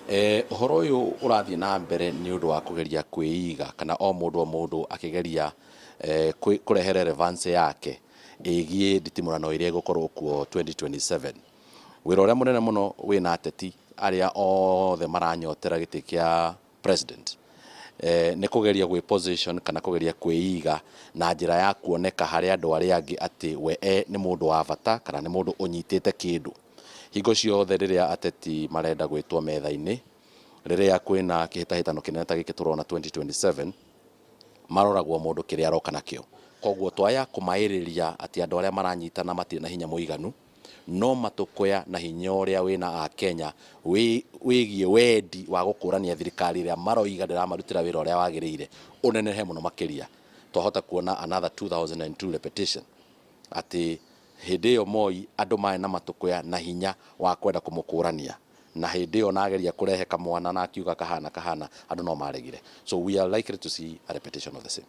Ũhoro ũyũ ũrathiĩ na mbere nĩ ũndũ wa kũgeria kwĩiga kana o mũndũ o mũndũ akĩgeria kũrehe relevance yake ĩgiĩ nditimũrano ĩrĩa ĩgũkorwo kuo 2027. Wĩra ũrĩa mũnene mũno wĩna ateti arĩa othe maranyotera gĩtĩ kĩa president nĩ kũgeria gwĩ position kana kũgeria kwĩiga na njĩra ya kuoneka harĩ andũ arĩa angĩ atĩ we nĩ mũndũ wa bata kana nĩ mũndũ ũnyitĩte kĩndũ. Hingo ciothe rĩrĩa ateti marenda gwĩtwo metha-inĩ, rĩrĩa kwĩna kĩhĩtahĩtano kĩnene ta gĩkĩ tũrona 2027, maroragwo mũndũ kĩrĩa aroka nakĩo. Koguo twaya kũmaĩrĩria atĩ andũ arĩa maranyitana matirĩ na hinya mũiganu, no matũkũya na hinya ũrĩa wĩna Akenya wĩgiĩ wendi wa gũkũrania thirikari ĩrĩa maroiga ndĩramarutĩra wĩra ũrĩa wagĩrĩire ũnenehe mũno makĩria. Twahota kuona another 2002 repetition, atĩ hĩndĩ ĩyo Moi andũ marĩ na matũkũya na hinya wa kwenda kũmũkũrania, na hĩndĩ ĩyo nageria kũrehe kamwana na akiuga kahana kahana, andũ no maregire. So we are likely to see a repetition of the same.